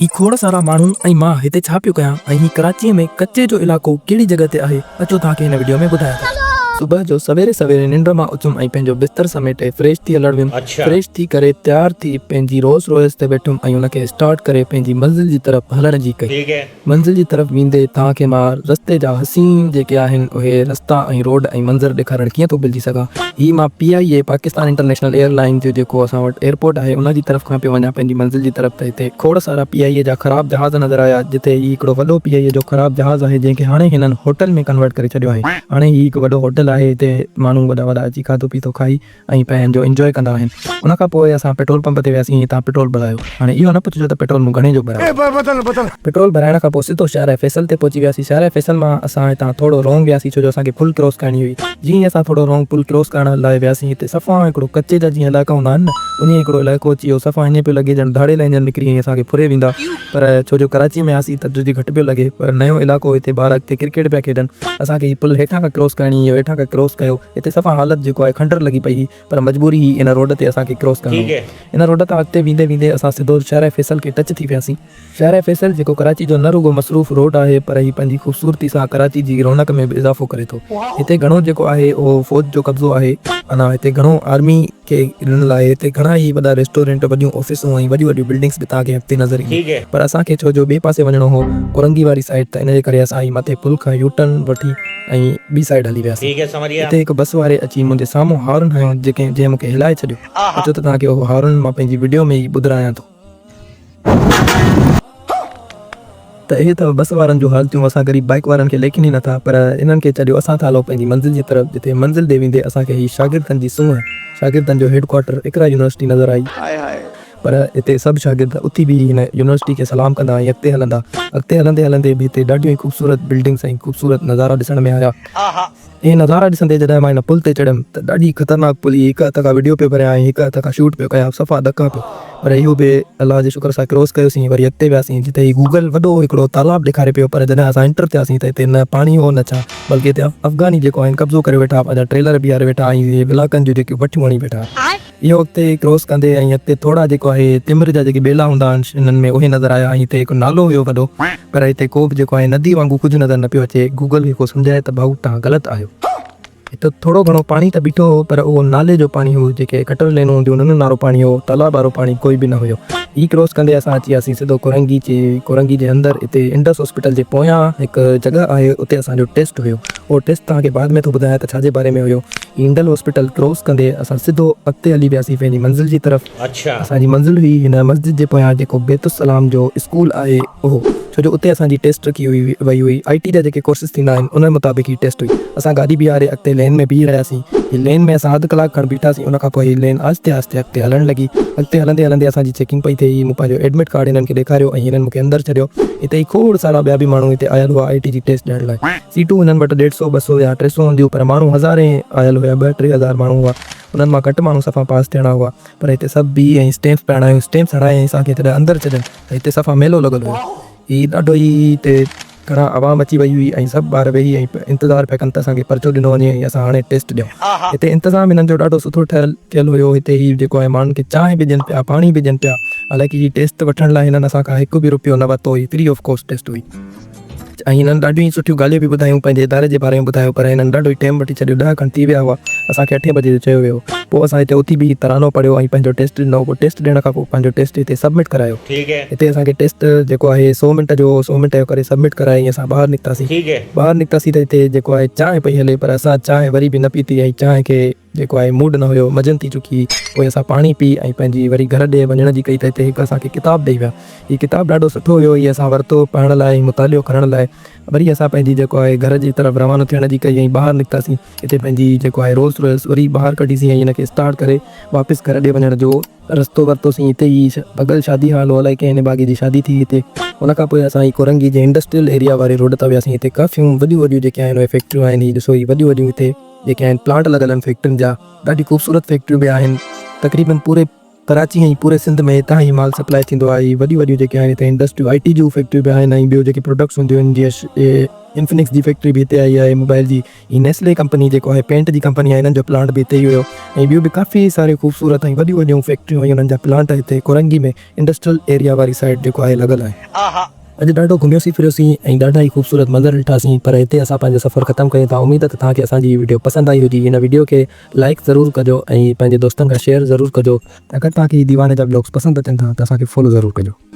هي کوڙ سارا ماڻهو ۽ مان هتي ڇا پيو ڪيان ۽ هي ڪراچيء ۾ ڪچي جو علائقو ڪهڙي جڳهه تي آهي اچو توهان کي هن وڊيو ۾ ٻڌايان ٿو. صبح جو سويري سويري ننڊ مان اٿيم ۽ پنهنجو بستر سميٽي فريش ٿي هلڻ ويم. فريش ٿي ڪري تيار ٿي پنهنجي روز روئس تي ويٺم ۽ ان کي اسٽارٽ ڪري پنهنجي منزل جي طرف هلڻ جي ڪئي. منزل جي طرف ويندي توهان کي مان رستي جا حسين جيڪي آهن اهي رستا ۽ روڊ ۽ منظر ڏيکارڻ ڪيئن ٿو ڀلجي سگهان. هي مان P I A, Pakistan international airline, جو جيڪو اسان وٽ ايئرپورٽ آهي ان جي طرف کان پيو وڃان پنهنجي منزل جي طرف ته هتي کوڙ سارا پي آء اي جا خراب جهاز نظر آيا جتي هي هڪڙو وڏو پي آء اي جو خراب جهاز آهي جنهن کي هاڻي هنن هوٽل ۾ ڪنورٽ ڪري ڇڏيو آهي. هاڻي هي هڪ وڏو هوٽل آهي هتي ماڻهو وڏا وڏا اچي کاڌو پيتو کائي ۽ پنهنجو انجواء ڪندا آهن. ان کان پوء اسان پيٽرول پمپ تي وياسين هتان پيٽرول ڀرايو. هاڻي اهو نه پڇجو ته پيٽرول مون گهڻي جو ڀرايو. پيٽرول ڀرائڻ کان پوء سڌو شاهراهه فيصل تي پهچي وياسين. شاهراهه فيصل مان اسان هتان ٿورو رونگ وياسين ڇو جو اسان کي پل ڪراس ڪرڻي هئي. جيئن ئي اسان ٿورو رونگ پل ڪراس ڪرڻ لاء وياسين هتي صفا هڪڙو ڪچي جا جيئن علائقا هوندا آهن نه انهي هڪڙو علائقو اچي ويو. صفا ائين پيو لڳي ڄڻ ڌاڙيل انجن نڪري ۽ اسان کي ڦري ويندا. پر ڇو جو ڪراچي ۾ هئاسين ته ججهي گهٽ پيو لڳي. پر نيو علائقو هتي ٻار اڳتي ڪرڪيٽ پيا کيڏن. اسان کي هي پل هيٺان کان ڪراس ڪرڻي هئي اهو هيٺان کان ڪراس ڪيو. هتي صفا حالت جيڪو آهي کنڊر لڳي پئي هئي پر مجبوري هئي ان روڊ تي اسان کي ڪراس ڪرڻو هو. ان روڊ تان اڳتي ويندي ويندي اسان سڌو شارع فيصل کي ٽچ ٿي وياسين. شارع فيصل جيڪو ڪراچي جو نه رڳو مصروف روڊ آهي پر هي پنهنجي خوبصورتي سان ڪراچي جي رونق ۾ به اضافو ڪري ٿو. هتي گهڻو جيڪو آهي اهو فوج جو قبضو آهي. اڃا هتي گهڻو آرمي کي ڏنل آهي. هتي گهڻا ئي وڏا ريسٽورنٽ، وڏيون آفيسون ۽ وڏيون وڏيون بلڊنگس به توهان کي اڳتي نظر اينديون. پر اسان کي ڇو جو ٻئي پاسي وڃڻو هو ڪورنگي واري سائيڊ ته ان جي ڪري اسان هي مٿي پل کان يوٽرن وٺي ۽ ٻي سائيڊ هلي وياسين. اتي هڪ بس واري اچي منهنجي سامهون هارن هنيو جيڪي جنهن مون کي هلائي ڇڏيو. اچو ته توهان کي اهو هارن مان پنهنجي وڊيو ۾ ئي ٻڌرايان ٿو. ته اهي اٿو بس وارن جون حالتيون اسان غريب بائيڪ وارن کي ليکين ئي نٿا پر انهن کي ڇڏيو اسان ٿا هلون پنهنجي منزل جي طرف جتي منزل ڏي ويندي اسان کي هي شاگردن جي سونهن شاگردن جو هيڊ ڪوارٽر اقرا يونيورسٽي نظر آئي. پر هتي سڀ شاگرد اٿي بيهي هن يونيورسٽي کي سلام ڪندا ۽ اڳتي هلندا. اڳتي هلندي هلندي به هتي ڏاڍيون ئي خوبصورت بلڊنگس ۽ خوبصورت نظارا ڏسڻ ۾ آيا. اهي نظارا ڏسندي جڏهن مان هن پل تي چڙهيم ته ڏاڍي خطرناڪ پل هئي هڪ هٿ کان وڊيو پيو ڀريان ۽ هڪ هٿ کان شوٽ پيو ڪيان صفا ڏڪان پيو پر اهو به الله جي شڪر سان ڪراس ڪيوسين وري اڳتي وياسين جتي هي گوگل وڏو هڪڙو تالاب ڏيکاري پيو پر جڏهن اسان انٽر ٿياسين ته هتي نه پاڻي هو نه ڇا بلڪه هتي افغاني جيڪو آهن قبضو ڪري ويٺا پنهنجا ٽريلر بيهاري ويٺا ۽ اهي بلاڪن جون جيڪيون بٺيون هڻي ويٺا. اهو اڳتي ڪراس ڪندي ۽ اڳتي ٿورا جيڪو آهي تمر جا جيڪي ٻيلا هوندا آهن انهن ۾ اهي نظر آيا ۽ هتي هڪ نالو هيو وڏو پر هتي ڪو به جيڪو آهي ندي وانگو ڪجهه نظر نه پيو اچي گوگل کي ڪو سمجهائي ته ڀائو توهان غلط آهيو. هتي ٿورو گهڻو پاڻي ته بيٺو هو پر اهو نالي جو پاڻي هو جيڪي گٽر لينون هونديون هن انهن وارو پاڻي هو تالاب وارو پاڻي ڪوئي به نه هيو. هي ڪراس ڪندي اسان اچي وياسين سڌو ڪورنگي جي ڪورنگي جي اندر هتي انڊس هاسپيٽل جي پويان هڪ جڳهه آهي اتي اسان جو ٽيسٽ هيو اهو ٽيسٽ توهان کي بعد ۾ ٿو ٻڌايان ته ڇا جي باري ۾ هيو. ايندل هاسپيٽل ڪراس ڪندي اسان سڌو اڳتي هلي وياسين پنهنجي منزل جي طرف. اسان جي منزل هئي هن مسجد جي پويان جيڪو بيت السلام جو اسڪول آهي اهو ڇو جو اتي اسان جي ٽيسٽ رکي هئي وئي هئي آئي ٽي جا جيڪي ڪورسز ٿيندا آهن ان مطابق هي ٽيسٽ هئي اسان گاڏي بيهاري اڳتي لين ۾ بيهي رهياسين هي لين ۾ اسان اڌ ڪلاڪ کن بيٺاسين ان کان پوء هي لين آهستي آهستي اڳتي هلڻ لڳي اڳتي هلندي هلندي اسان جي چيڪنگ پئي ٿئي مون پنهنجو ايڊمٽ ڪارڊ هنن کي ڏيکاريو ۽ هنن مون کي اندر ڇڏيو هتي ئي کوڙ سارا ٻيا به ماڻهو هتي آيل هئا آئي ٽي جي ٽيسٽ ڏيڻ لاء. سيٽون هنن وٽ ڏيڍ سئو، ٻه سئو يا ٽي سئو هونديون پر ماڻهو هزارين آيل هيا، ٻه ٽي هزار ماڻهو هئا، انهن مان گهٽ ماڻهو صفا پاس ٿيڻا هئا، پر هتي سڀ بيهي ۽ اسٽيمپس پيا هڻايون، اسٽيمپس هڻائي ۽ اسان کي جڏهن اندر ڇڏين ته هتي صفا ميلو لڳل هيو، هي ڏاڍو ئي هتي گهڻا عوام اچي وئي هئي ۽ سڀ ٻار ويهي ۽ انتظار پيا ڪن ته اسان کي پرچو ڏنو وڃي ۽ اسان هاڻي ٽيسٽ ڏيون. هتي انتظام هنن جو ڏاڍو سٺو ٺهيل ٿيل هيو، هتي هي جيڪو آهي ماڻهن کي چانهه به ڏين پيا، پاڻي به ڏين پيا، حالانڪه هي ٽيسٽ وٺڻ لاء هنن اسان کان هڪ به روپيو نه ورتو، هي فري آف ڪاسٽ ٽيسٽ هئي. ۽ هنن ڏاڍيون ئي سٺيون ڳالهيون به ٻڌايون پنهنجي اداري جي باري ۾ ٻڌايو پر هنن ڏاڍو ئي ٽيم وٺي ڇڏيو ڏهه کن ٿي ويا هئا اسان کي اٺين بجي جو چيو ويو هو پوء اسان هتي اٿي بيهي ترانو پڙهيو ۽ پنهنجو ٽيسٽ ڏنو پوء ٽيسٽ ڏيڻ کان پوء پنهنجو ٽيسٽ هتي سبمٽ ڪرايو هتي اسان کي ٽيسٽ جيڪو آهي سو منٽ جو هو سو منٽ جو ڪري سبمٽ ڪرائي ۽ اسان ٻاهر نڪتاسين ٻاهر نڪتاسين ته هتي جيڪو آهي چانهه پئي هلي پر اسان چانهه وري به نه پيتي ۽ چانهه کي جيڪو آهي موڊ نه هيو مجن ٿي چڪي هئي پوء اسان پاڻي پي ۽ پنهنجي وري گهر ڏي وڃڻ جي ڪئي ته هتي هڪ اسان کي ڪتاب ڏئي ويا هي ڪتاب ڏاڍو سٺو هيو هي اسان ورتو پڙهڻ لاء ۽ مطالعو ڪرڻ لاء وري اسان پنهنجي جيڪو آهي گهر جي طرف روانو ٿيڻ جي ڪئي ۽ ٻاهر نڪتاسين هتي پنهنجي جيڪو آهي رولس روئس وري ٻاهر ڪڍيسين ۽ هن کي اسٽارٽ ڪري واپس گهر ڏي وڃڻ جو رستو ورتوسين هتي ئي ڀڳل شادي هال هو الائي ڪنهن نڀاڳي جي شادي ٿي هتي ان کان پوء اسان هي ڪورنگي جي انڊسٽريل ايريا واري روڊ تان وياسين هتي ڪافيون وڏيون وڏيون جيڪي آهن اهي فيڪٽريون آهن هي ڏسو هي وڏيون وڏيون هتي جيڪي آهن پلانٽ لڳل آهن فيڪٽرين جا ڏاڍي خوبصورت فيڪٽريون به آهن تقريبن پوري. ڪراچي ۽ پوري سنڌ ۾ هتان ئي مال سپلاء ٿيندو آهي. وڏيون وڏيون جيڪي آهن هتي انڊسٽريون آء ٽي جون فيڪٽريون به آهن ۽ ٻيو جيڪي پروڊڪٽس هونديون آهن جيئن انفنڪس جي فيڪٽري به هتي آئي آهي موبائل جي هي نيسلي ڪمپني جيڪو آهي پينٽ جي ڪمپني آهي انهن جو پلانٽ به هتي ئي هيو ۽ ٻيون به ڪافي ساريون خوبصورت ۽ وڏيون وڏيون فيڪٽريون ۽ انهن جا پلانٽ هتي ڪورنگي ۾ انڊسٽريل ايريا واري سائيڊ جيڪو آهي لڳل آهي. اڄ ڏاڍو گهميوسين ڦريوسين ۽ ڏاڍا ئي خوبصورت منظر ڏٺاسين پر هتي اسان پنهنجو سفر ختم ڪيون ٿا اميد ته توهان کي اسان جي هي وڊيو پسند آئي هجي هن وڊيو کي لائيڪ ضرور ڪجو ۽ پنهنجي دوستن کان شيئر ضرور ڪجو. اگر توهان کي هي ديواني جا بلاگس پسند اچن ٿا ته اسان کي فالو ضرور ڪجو.